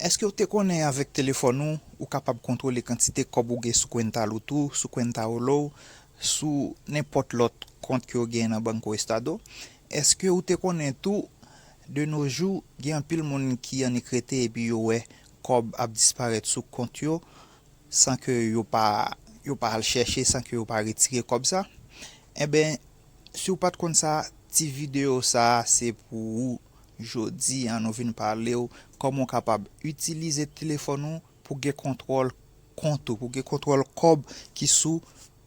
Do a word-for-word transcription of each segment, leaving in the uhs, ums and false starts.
Èske w te konnen avèk telefòn ou, ou kapab kontwole kantite kòb ou gen sou Cuenta Loot ou, sou Cuenta Olo w, sou nenpòt lòt kont ke w gen nan Banco Estado? Èske ou te konnen tou, de nos jours, gen anpil moun ki annik rete epi yo wè kòb ap disparèt sou kont yo, san ke yo pa, yo pa al chèche, san ke yo pa retire kòb sa? Enben, si w pa t konn sa, ti videyo sa a se pou ou. Jodi a, nou vin pale w kòman w kapab itilize telefòn ou pou gen kontwòl kont ou, pou gen kontwòl kòb ki sou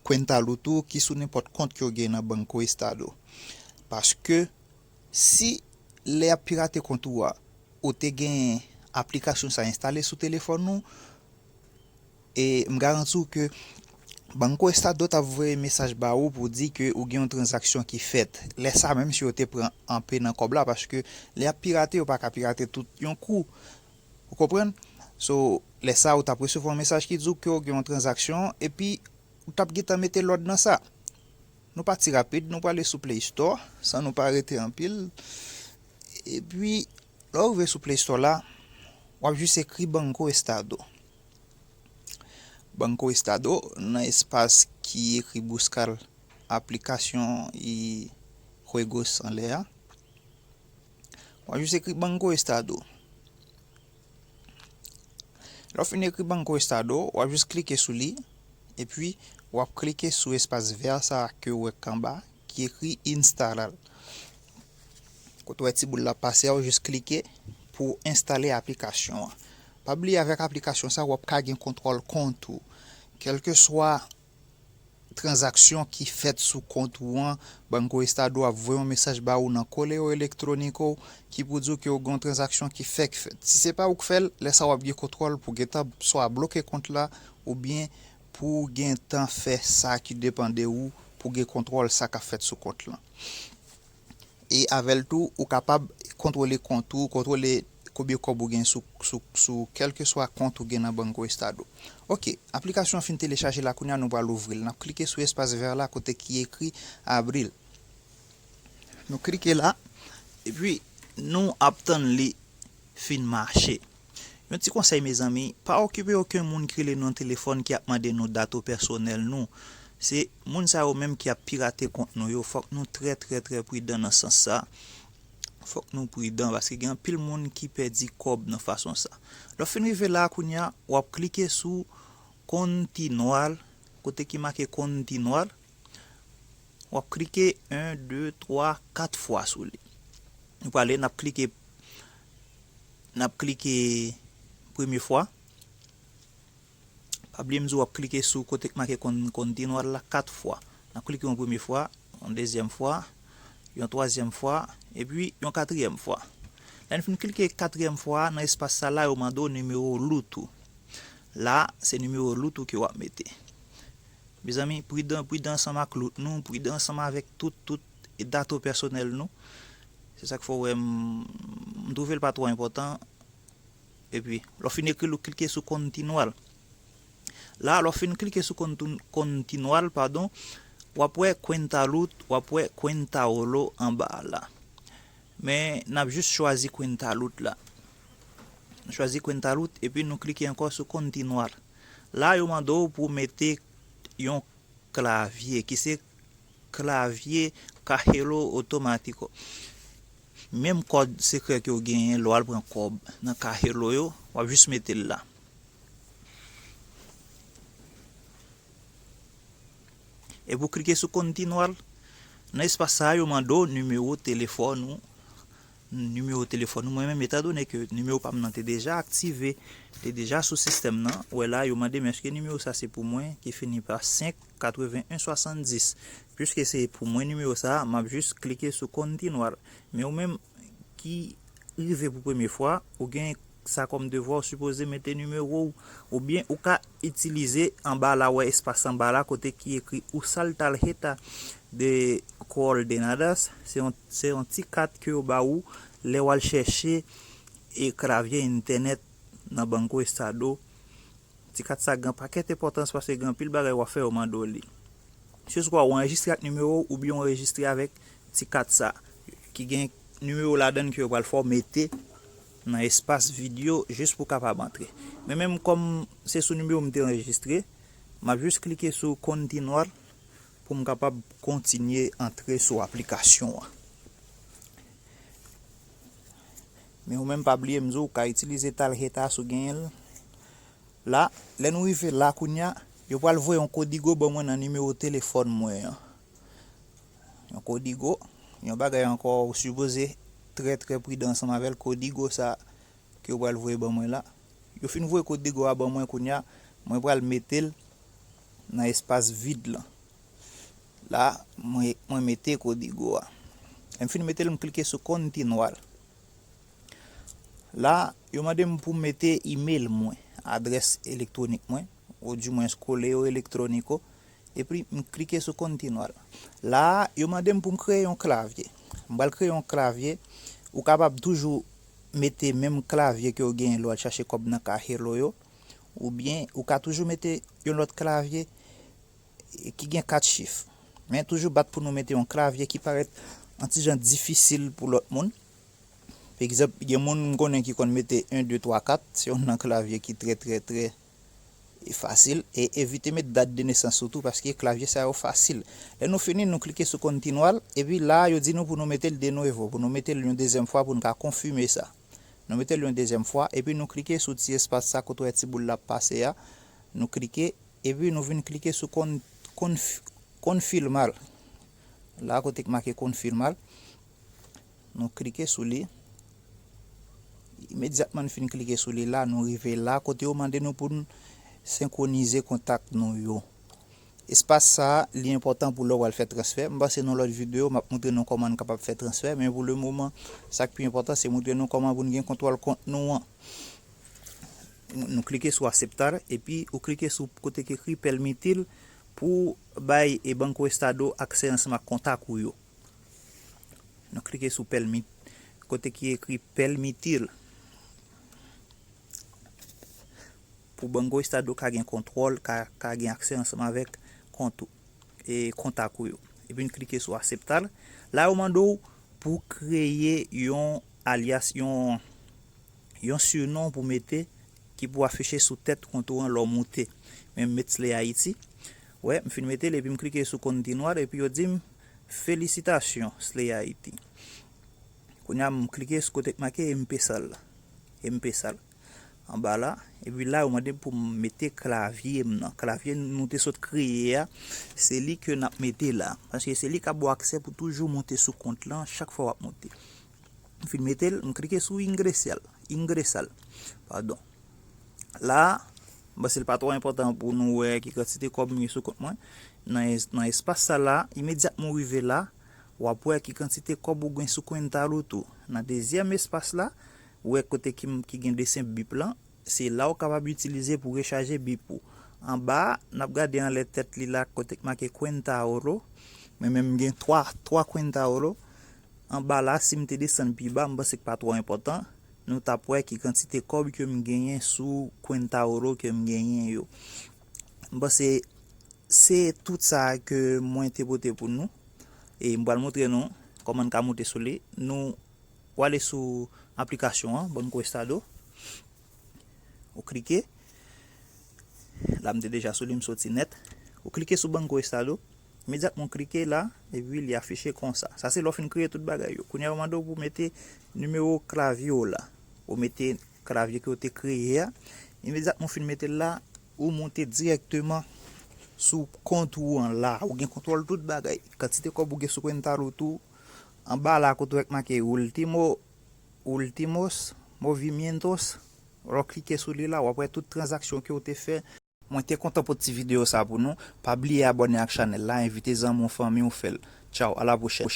Cuenta Loot ou, ki sou nenpòt kont ke w gen nan Banco Estado. Paske si lè y ap pirate kont ou a, ou te gen aplikasyon sa enstale sou telefòn ou, e m garanti w ke Banco Estado t ap voye mesaj ba ou pou di ke ou gen yon tranzaksyon ki fèt. Lè sa, menm si yo te pran anpe nan kòb la, paske lè y ap pirate, yo pa ka pirate tout yon kou. Ou konprann? So, lè sa, ou t ap resevwa yon mesaj ki di w ke w gen yon tranzaksyon, epi ou t ap gentan mete lòd nan sa. Nou pati rapid, nou prale sou Play Store, san nou pa rete anpil. Epi, lè w rive sou Play Store la, w ap jis ekri Banco Estado. Banco Estado, nan espas ki ekri buscar aplikasyon y juegos anlè a. W ap jis ekri Banco Estado. Lè w fin ekri Banco Estado, w ap jis klike sou li, epi w ap klike sou espas vè sa a ke w wè k anba, ki ekri instalar. Kote w wè ti boul la pase a, w jis klike pou w enstale aplikasyon an. Pa bliye, avèk aplikasyon sa, w ap ka gen kontwòl kont ou. Kèlkeswa tranzaksyon ki fèt sou kont ou an, Banco Estado ap voye yon mesaj ba ou nan correo electrónico ki pou di w ke w gen yon tranzaksyon ki fèk fèt. Si se pa ou k fè l, lè sa w ap gen kontwòl pou gentan swa bloke kont la, oubyen pou w gentan fè sa ki depann de ou pou gen kontwòl sa k ap fèt sou kont lan. E avè l tou, ou kapab kontwole kont ou, kontwole konbyen kòb ou gen sou, sou, sou kèlkeswa kont ou gen nan Banco Estado. Ok, aplikasyon an fin telechaje la, kounye a nou pral ouvri l. N ap klike sou espas vè la kote ki ekri abrir. Nou klike la, epi nou ap tann li fin mache. Yon ti konsèy, mezanmi, pa okipe okenn moun ki rele nou nan telefòn ki ap mande nou dato pèsonèl nou. Se moun sa yo menm ki ap pirate kont nou yo. Fòk nou trè, trè, trè pridan nan sans sa. Fòk nou pridan, paske gen anpil moun ki pèdi kòb nan fason sa. Lè w fin rive la, kounye a, w ap klike sou continuar, kote ki make continuar. W ap klike yon, de, twa, kat fwa sou li. Nou prale, n ap klike, n ap klike premye fwa. Pa bliye m di w ap klike sou kote k make con-, continuar la kat fwa. N ap klike yon premye fwa, yon dezyèm fwa, yon twazyèm fwa, epi yon katriyèm fwa. Lè n fin klike katriyèm fwa, nan espas sa la, yo mande w nimewo loot ou. La, se nimewo loot ou ke w ap mete. Mezanmi, pridan, pridan ansanm ak loot nou, pridan ansanm avèk tout, tout dato pèsonèl nou. Se sa k fè w wè m, m twouve l pa twò enpòtan. Epi, lè w fin ekri l, ou klike sou continuar. La, lè w fin klike sou contu-, continuar, padon, w ap wè Cuenta Loot, w ap wè Cuenta Olo anba a la. Men, n ap jis chwazi Cuenta Loot la. Nou chwazi Cuenta Loot, epi nou klike ankò sou continuar. La, yo mande w pou w mete yon klavye, ki se klavye cajero automático. Menm kòd sekrè ke w genyen lè w al pran kòb nan cajero yo, w ap jis mete l la. Epi w klike sou continuar. Nan espas sa a, yo mande w nimewo telefòn ou. Nimewo telefòn ou. Mwen menm, etandone ke nimewo pa m nan te deja aktive, te deja sou sistèm nan, ou wè la, yo mande m èske nimewo sa se pou mwen, ki fini pa senk katreven en swasanndis. Piske se pou mwen nimewo sa a, m ap jis klike sou continuar. Men ou menm ki rive pou premye fwa, ou gen sa kòm devwa, ou sipoze mete nimewo w, oubyen ou ka itilize anba la, wè espas anba la, kote ki ekri usar tarjeta de coordenadas, se yon, se yon ti kat ke yo ba ou lè w al chèche e klavye entènèt nan Banco Estado. Ti kat sa gen pakèt enpòtans paske gen anpil bagay w ap fè yo mande w li. Se swa w anrejistre ak nimewo w oubyen w anrejistre avèk ti kat sa ki gen nimewo ladan l ke yo pral fè w mete nan espas vid yo jis pou w kapab antre. Men menm kòm se sou nimewo m te anrejistre, m ap jis klike sou Continuar pou m kapab kontinye antre sou aplikasyon an. Men ou menm pa bliye m di w, ou ka itilize tarjeta si w genyen l. La, lè nou rive la kounye a, yo pral voye yon kodigo ban mwen nan nimewo telefòn mwen an. Yon kodigo, yon bagay ankò ou sipoze trè trè pridan ansanm avè l, kodigo sa ke yo pral voye ban mwen la. Yo fin voye kodigo a ban mwen kounye a, mwen pral mete l nan espas vid lan. La, mwen, mwen mete kodigo a. Lè m fin mete l, m klike sou Continuar. La, yo mande m pou m mete email mwen, adrès elektwonik mwen, ou dimwens correo electrónico, epi m klike sou Continuar. La, yo mande m pou m kreye yon klavye. M pral kreye yon klavye. Ou kapab toujou mete menm klavye ke w genyen lè w al chache kòb nan Cajero yo, oubyen ou ka toujou mete yon lòt klavye ki gen kat chif. Men toujou bat pou nou mete yon klavye ki parèt yon ti jan difisil pou lòt moun. Pa egzanp, gen moun m konnen ki konn mete en, de, twa, kat, se youn nan klavye ki trè, trè, trè fasil. E evite met dat de nesans ou tou, paske klavye sa yo fasil. Lè nou fini, nou klike sou Continuar, epi la, yo di nou pou nou mete l de nuevo, pou nou mete l yon dezyèm fwa, pou nou ka konfime sa. Nou mete l yon dezyèm fwa, epi nou klike sou ti espas sa kote w wè ti boul la ap pase a. Nou klike, epi nou vin klike sou kon, konf, confirmar. La kote k make confirmar, nou klike sou li. Imedyatman n fin klike sou li la, nou rive la kote yo mande nou pou n senkwonize kontak nou yo. Espas sa a, li enpòtan pou lè w al fè transfè. M panse nan lòt videyo, m ap montre nou kòman n kapab fè transfè, men pou le moman, sa k pi enpòtan, se montre nou kòman pou n gen kontwòl kont nou an. Nou klike sou aceptar, epi ou klike sou kote k ekri permitir pou bay e Banco Estado aksè ansanm ak kontak ou yo. Nou klike sou permit, kote ki ekri permitir pou Banco Estado ka gen kontwòl, ka, ka gen aksè ansanm avèk kont ou, e kontak ou yo. Epi n klike sou aceptar. La, yo mande w pou w kreye yon alyas, yon, yon sinon pou mete ki pou afiche sou tèt kont ou an lè w moute. Men m met Slay Haiti. Wè, m fin mete l, epi m klike sou Continuar, epi yo di m, felisitasyon, Slay Haiti. Kounye a, m klike sou kote k make empezar la. Empezar. Anba la, epi la, yo mande m pou m mete klavye m nan. Klavye nou te sot kreye a, se li ke n ap mete la. Paske se li k ap ba w aksè pou toujou monte sou kont lan, chak fwa w ap monte. M fin mete l, m klike sou ingresar, ingresar. Padon. La, m panse l pa twò enpòtan pou nou wè ki kantite kòb m gen sou kont mwen. Nan es, nan espas sa la, imedyatman w rive la, w ap wè ki kantite kòb ou gen sou cuenta Lotu. Nan dezyèm espas la, ou wè kote ki, ki gen desen bip lan, se la w kapab itilize pou rechaje bip ou. Anba a, n ap gade anlè tèt li la, kote k make cuenta oro. Mwen menm m gen twa, twa cuenta oro. Anba la, si m te desann pi ba, m panse k pa twò enpòtan. Nou t ap wè ki kantite kòb ke m genyen sou cuenta oro ke m genyen yo. M panse se tout sa ke mwen te pote pou nou. E m pral montre nou kòman n ka monte sou li. Nou prale sou aplikasyon an, Banco Estado. Ou klike. La, m te deja sou li, m soti nèt. Ou klike sou Banco Estado. Imedyatman w klike la, epi li afiche konsa. Sa se lè w fin kreye tout bagay yo. Kounye a, yo mande w pou w mete nimewo klavye w la. Ou mete klavye ke w te kreye a. Imedyatman w fin mete l la, ou monte dirèkteman sou kont ou an la. Ou gen kontwòl tout bagay. Kantite kòb ou gen sou cuenta Lotu. Anba la, kote w wè k make último, últimos movimientos. Lè w klike sou li la, w ap wè tout tranzaksyon ke w te fè. Mwen te kontan pote ti videyo sa pou nou. Pa bliye abòne ak chanèl la, envite zanmi w, fanmi w fè l. Tchaw, a la pwochèn.